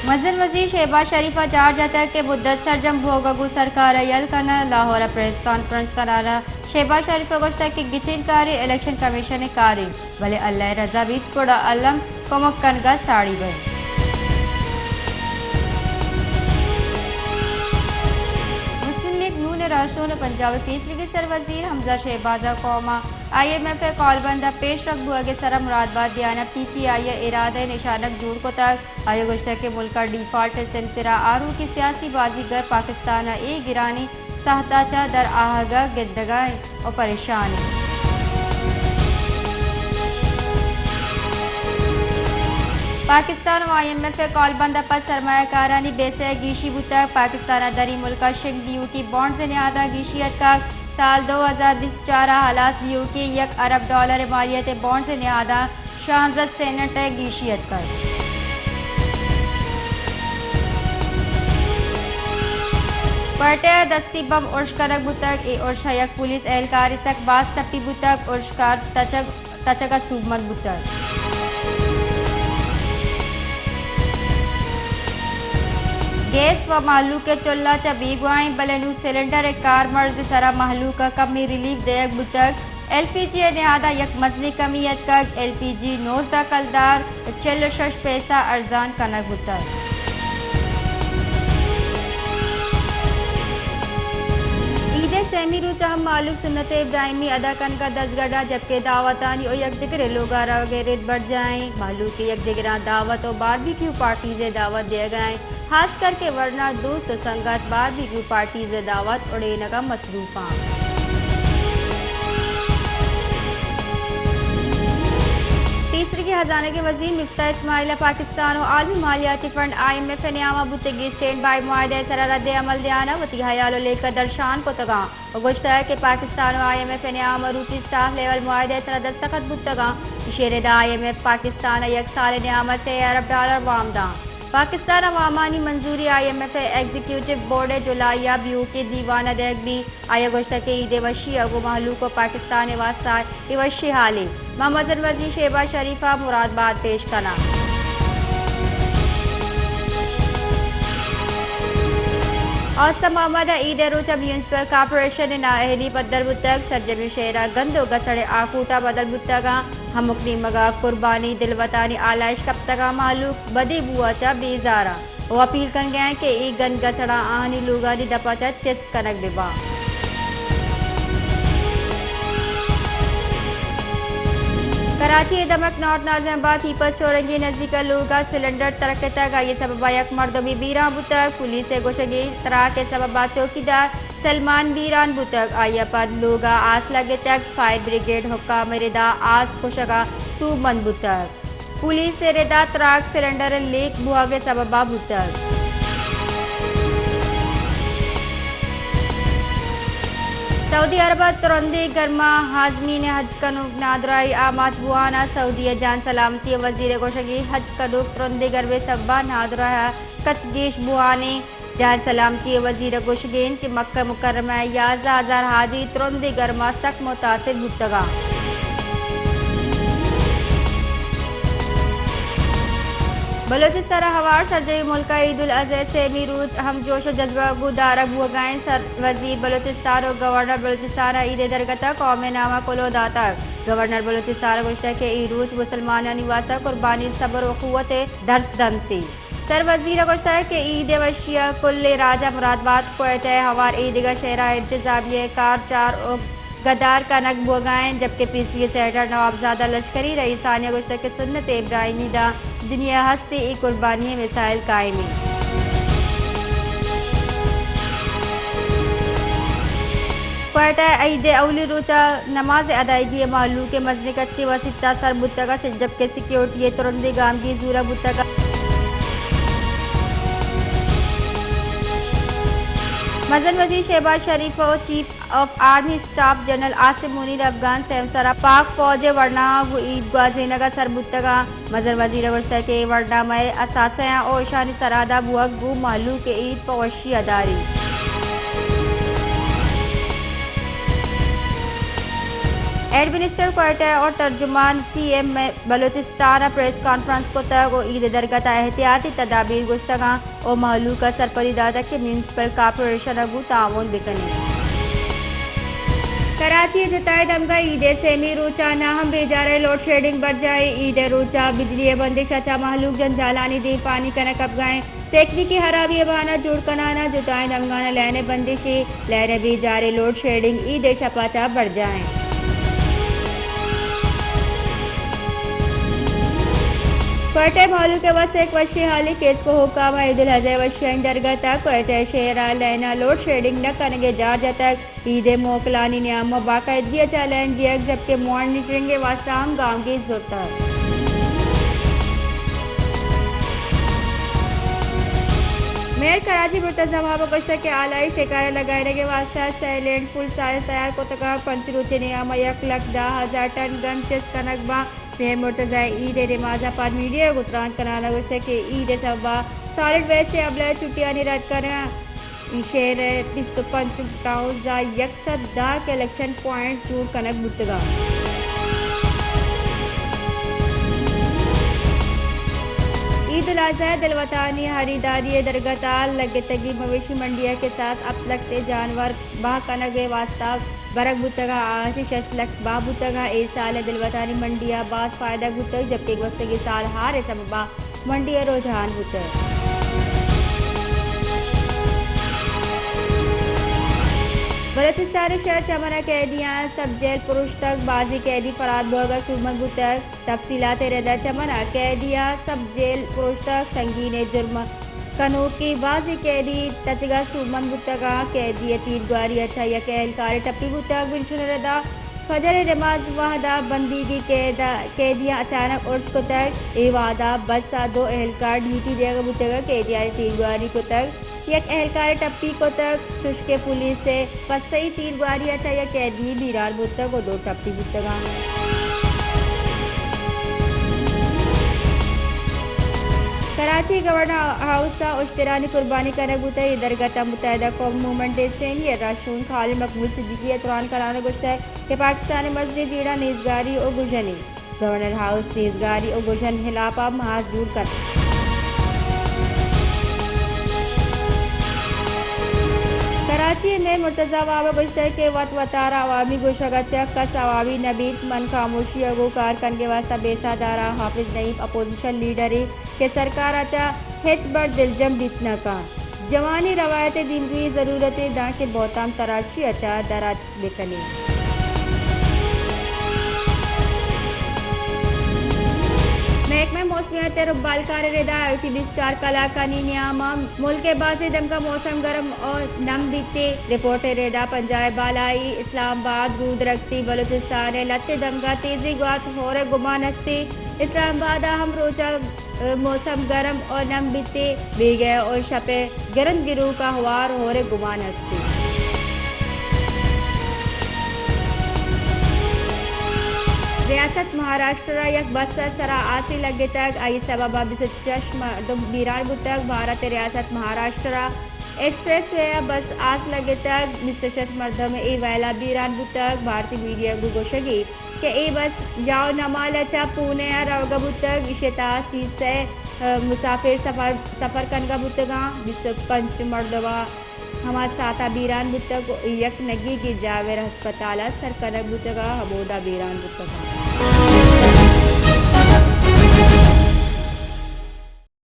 مزن وزیر شہباز شریف ءَ جار جتگ کہ مدت سرجم بوگ ءَ گوں سرکار ءَ یل کناں۔ لاہور ءَ پریس کانفرنس کنان ءَ شہباز شریف ءَ گوشتگ کہ گچین کاری الیکشن کمیشن ءِ کارے، بلے اللہ ءِ رضا بیت گڑا الم کمک کنگ ءَ ساڑی بنت۔ مسلم لیگ نون ءِ راہشون ءُ پنجاب ءِ پیسریگیں سر وزیر حمزہ شہباز ءَ قوم ءَ آئی ایم ایف ءِ کالبند ءَ پیش رفت بوگ ءِ سرا مراد بات دیان ءَ پی ٹی آئی ءِ ارادہ ءِ نشانگ جوڑ کتگ۔ آئی ءَ گوشتگ کہ ملک ءِ ڈیفالٹ ءِ سمسر ءَ آروکی سیاسی بازیگر پاکستان ءَ اے گرانیں ساہت ءَ چہ در آہگ ءَ گندگ ءَ انت ءُ پریشان انت۔ پاکستان ءُ آئی ایم ایف ءِ کالبند ءَ پد سرمایہ کارانی بیسہ ءَ گیشی بوتگ۔ پاکستان ءَ دری ملک ءَ شنگ بی او ٹی بانڈز ءِ نہاداں گیشی اتکگ۔ سال دو ہزار بیست چار ءَ ہلاس بی او ٹی ءِ یک ارب ڈالر ءِ مالیت ءِ بانڈز ءِ نہاداں شانزدہ سینٹ ءِ گیشی اتکگ۔ کوئٹہ ءَ دستی بمب ارش کنگ بوتگ۔ اے ارش ءَ یک پولیس اہلکارے سک باز ٹپی بوتگ۔ ارشکار تچگ، تچگ ءَ سوبمند بوتگ۔ گیس ءُ مہلوک ءِ چلہ چہ بیگواہ انت، بلے نوں سلنڈر ءِ کارمرز ءِ سرا مہلوک ءَ کمے ریلیف دئیگ بوتگ۔ ایل پی جی ءِ نہاد ءَ یک مزنیں کمی اتکگ۔ ایل پی جی نوزدہ کلدار چل ءُ شش پیسہ ارزان کنگ بوتگ۔ عید ءِ سیمی روچ ءَ ہم مہلوک سنت ابراہیمی ادا کنگ ءَ دزگڈ انت، جبکہ دعوتانی ءُ یکدگر ءِ لوگ ءَ روگ ءِ رد برجاہ انت۔ مہلوک یکدگراں دعوت ءُ باربیکیو پارٹیز ءِ دعوت دیگ ءَ انت۔ خاص کر کہ ورنا دوست ءُ سنگت باربیکیو پارٹیز ءِ دعوت اڑینگ ءَ مصروف انت۔ پیسریگیں ہزانگ ءِ وزیر مفتاح اسماعیل ءَ پاکستان ءُ عالمی مالیاتی فنڈ آئی ایم ایف ءِ نیام ءَ بوتگیں اسٹینڈ بائی معاہدہ ءِ سرا رد عمل دیان ءَ وتی ہیال ءُ لیکہ درشان کتگ انت۔ ءُ گوشتگ کہ پاکستان ءُ آئی ایم ایف ءِ نیام ءَ مروچی سٹاف لیول معاہدہ ءِ سرا دستخط بوتگ انت۔ ایشی ءِ ردا آئی ایم ایف پاکستان ءَ یک سال ءِ نیام ءَ سے ارب ڈالر وام داں۔ پاکستان ءَ وامانی منظوری آئی ایم ایف ءِ ایگزیکیوٹیو بورڈ ءِ جولائی ءَ بی او کے دیوان ءَ دئیگ بیت۔ آئی ءَ گوشتگ کہ عید ءِ وشی ءَ گوں مہلوک ءُ پاکستان ءِ واستہ اے وشیں ہالے۔ ما مزن وزیر شہباز شریف ءَ مراد بات پیش کناں۔ اوستہ محمد ءَ عید ءِ روچ ءَ میونسپل کارپوریشن ءِ نااہلی پدر بوتگ۔ سرجمیں شہر ءَ گند ءُ گسڑ ءِ آکوٹ ءَ بدل بوتگ انت۔ ہمک نیمگ ءَ قربانی دلوتانی آلائش کپتگ انت۔ مہلوک بدیں بو ءَ چہ بیزار انت ءُ اپیل کنگ ءَ انت کہ اے گند گسڑاں آہانی لوگانی دپ ءَ چہ چست کنگ بہ باں۔ کراچی ءِ دمگ نارتھ ناظم آباد پیپلز چورنگی ءِ نزیک ءَ لوگ ءَ سلنڈر ترکتگ، آئی ءِ سبب ءَ یک مردمے بیران بوتگ۔ پولیس ءِ گوشگ ءَ تراک ءِ سبب ءَ چوکیدار سلمان بیران بوتگ، آئی ءَ پد لوگ ءَ آس لگتگ، فائر بریگیڈ حکام ءِ ردا آس کشگ ءَ سوبمند بوتگ۔ پولیس ءِ ردا تراک سلنڈر ءِ لیک بوھگ ءِ سبب ءَ بوتگ۔ سعودی عرب ءَ ترندیں گرما ءَ ہازمین ءِ حج کنوک نادراہی آماچ بوان ءَ، سعودی ءِ جان سلامتی ءِ وزیر ءِ گوشگ ءَ حج کنوک ترندیں گرمے ءِ سبب ءَ نادراہ ءَ کچ گیش بوان ایں۔ جان سلامتی ءِ وزیر ءِ گوشگ اِنت کہ مکہ مکرمہ ءِ یازدہ ہزار حاجی ترندیں گرما ءَ سک متاثر بوتگ اَنت۔ بلوچستان ءَ ہوار سرجمیں ملک ءَ عید الاضحی ءِ سیمی روچ ہم جوش ءُ جذبہ ءَ گوں دارگ بوگ ءَ اِنت۔ سر وزیر بلوچستان ءُ گورنر بلوچستان ءَ عید ءِ درگت ءَ قوم ءِ نام ءَ کلوہ داتگ۔ گورنر بلوچستان ءَ گوشتگ کہ اے روچ مسلمانانی واستہ قربانی، صبر ءُ اخوت ءِ درس دنت۔ سر وزیر ءَ گوشتگ کہ عید ءِ وشی ءَ کلیں راج ءَ مراد بات۔ کوئٹہ ءِ ہوار اے دگہ شہراں انتظامیہ ءِ کار چار ءُ گدار کنگ بوگ ءَ اِنت، جبکہ پیسریگیں سیٹر نوابزادہ لشکری رئیسانی ءَ گوشتگ کہ سنت ابراہیمی داں دنیا ءَ ہست ایں، اے قربانی ءِ مثال قائم اِنت۔ کوئٹہ ءَ عید ءِ اولی روچ ءَ نماز ءِ ادائیگی ءَ مہلوک ءِ مزنیں کچے وسیلتہ سر بوتگ اَت، جبکہ سیکورٹی ءِ ترندیں گامگیج زورگ بوتگ اَت۔ مزن وزیر شہباز شریف ءُ chief of army staff general Asim Munir Afghan سیمسر ءَ پاک فوج ءِ ورناہاں گوں عید گوازینگ ءَ سر بوتگ اَنت۔ مزن وزیر ءَ گوشتگ کہ اے ورنا مئے اثاثہ اَنت ءُ اشانی سرحد ءَ بوگ گوں مہلوک ءِ عید پہ وشی ءَ داریت۔ ہیڈ منسٹر کوئٹہ اور ترجمان سی ایم بلوچستان ءَ پریس کانفرنس کتگ و عید ءِ درگت ءَ احتیاطی تدابیر گوشتگاں و مہلوک ءَ سرپدی داتگ کہ میونسپل کارپوریشن ءَ گوں تعاون بکنیں۔ کراچی ءِ جتائیں دمگاں عید ءِ سیمی روچ ءَ نہ ہم بیجار ءَ لوڈ شیڈنگ برجاہ ایں۔ عید ءِ روچ ءَ بجلی ءِ بندش ءَ چہ مہلوک جنجالانی دیمپانی کنگ کپگا ایں۔ تکنیکی ہرابی ءِ بہانہ جوڑ کنان ءَ جتائیں دمگان ءَ لین ءِ بندش ایں، لین ءِ بیجار ایں، لوڈ شیڈنگ عید ءِ شپ ءَ چہ برجاہ ایں۔ کوئٹہ ءِ مہلوک ءِ واستہ یک وشیں حالے، کیسکو حکام ءَ عید الاضحی ءِ وشیانی درگت ءَ کوئٹہ ءِ شہر ءَ لین ءَ لوڈ شیڈنگ نہ کنگ ءِ جار جتگ۔ عید ءِ موکلانی نیام ءَ باقاعدگی ءَ چہ لین دیگ جبکہ مانیٹرنگ ءِ واستہ ہم گامگیج زرتگ۔ میئر کراچی مرتضی وہاب ءَ گوشتگ کہ آلائش ٹھیکارہ لگائینگ ءِ واستہ سئے لین فل سائز تیار کتگ ءُ پنچ روچ ءِ نیام ءَ یک لکھ دہ ہزار ٹن گند چست کنگ باں۔ میئر مرتضی ءَ عید ءِ نماز ءَ پد میڈیا ءَ گوں تران کنان ءَ گوشتگ کہ عید ءِ سبب ءَ سالڈ ویسٹ ءِ ابلہ ءِ چھٹیانی رد کنگ ءَ شہر ءِ بیست ءُ پنچ ٹاؤنز ءَ یک سد دہ کلیکشن پوائنٹس جوڑ کنگ بوتگ اَنت۔ عید الاضحی ءِ دلوتانی خریداری ءِ درگت ءَ لگتگیں مویشی منڈی ءَ کساس ہپت لکھ ءِ جانور بہا کنگ ءِ واستہ برگ بوتگ اَنت، آ چہ شش لکھ بہا بوتگ اَنت۔ اے سال ءَ دلوتانی منڈی ءَ باز فائدگ بوتگ، جبکہ گوستگیں سال ہار ءِ سبب ءَ منڈی ءِ رجحان بوتگ۔ بلوچستان ءِ شہر چمن ءَ قیدیاں سب جیل پروشتگ، بازیں قیدی فرار بوگ ءَ سوبمند بوتگ۔ تفصیلات ءِ رد ءَ چمن ءَ قیدیاں سب جیل پروشتگ، سنگینیں جرم کنوکیں بازیں قیدی تچگ ءَ سوبمند بوتگ اَنت۔ قیدی ءِ تیرگواری ءَ چہ یک اہلکارے ٹپی بوتگ۔ بنشن ءِ رد ءَ فجر ءِ نماز ءِ وہد ءَ بندیگیں قید-، قیدیاں اچانک ارش کتگ۔ اے وہد ءَ بس ءَ دو اہلکار ڈیوٹی دیگ ءَ بوتگ ءُ قیدیانی تیرگواری کتگ۔ یک اہلکارے ٹپی کتگ، چوشکہ پولیس ءِ پسئی تیرگواری ءَ چہ یک قیدی بیران بوتگ ءُ دو ٹپی بوتگ اَنت۔ کراچی ءِ گورنر ہاؤس ءَ اشترانی قربانی کنگ بوتگ۔ اے درگت ءَ متحدہ قومی موومنٹ ءِ سینئر رہشون خالد مقبول صدیقی ءَ تران کنان ءَ گوشتگ کہ پاکستان ءِ مزنیں جیڑہ نیزگاری ءُ گژن اِنت۔ گورنر ہاؤس نیزگاری ءُ گژن ءِ ہلاپ ءَ محاذ جوڑ کنت۔ کراچی ءِ میئر مرتضی وہاب ءَ گوشتگ کہ وت وتارا عوامی گوشگ ءَ چہ کس عوامی نہ بیت، من خاموشی ءَ گوں کار کنگ ءِ واستہ بے ساہ داراں۔ حافظ نعیم اپوزیشن لیڈرے کہ سرکار ءَ چہ ہچبر دلجم بیت نہ کنت۔ جوانیں روایت ءِ دیمروئی ضرورت اِنت، دانکہ بہتام تراشی ءَ چہ در اتک بہ کنیں۔ محکمہ موسمیات ءِ رمبالکار ءِ رد ءَ آیوکیں بیست ءُ چار کلاکانی نیام ءَ ملک ءِ بازیں دمگاں موسم گرم ءُ نم بیت۔ رپورٹ ءِ رد ءَ پنجاب ءِ بالائی، اسلام آباد، رودرکتی بلوچستان ءِ لہتیں دمگاں تیزیں گوات ہور ءِ گمان است۔ اسلام آباد ءَ ہم روچ ءَ موسم گرم ءُ نم بیت، بیگہ ءُ شپ ءِ گرند گروک ءَ ہوار ہور ءِ گمان است۔ ریاست مہاراشٹر ءَ یک بس ءِ سرا آسے لگتگ، آئی ءِ سبب ءَ بیست ءُ شش مردم بیران بوتگ۔ بھارت ءِ ریاست مہاراشٹر ءَ ایکسپریس وے ءَ بس آس لگتگ، بیست ءُ شش مردم اے ویل ءَ بیران بوتگ۔ بھارتی میڈیا ءَ گوں گوشگ ءَ کہ اے بس یاونمال ءَ چہ پونے ءَ روگ ءَ بوتگ، ایشی ءِ تہا سی سئے مسافر سفر، سفر کنگ ءَ بوتگ اَنت۔ بیست ءُ پنچ مردم ہما ساعت ءَ بیران بوتگ ءُ یک نگیگیں جاور ہسپتال ءَ سر کنگ بوتگ ءُ ہمودا بیران بوتگ اَنت۔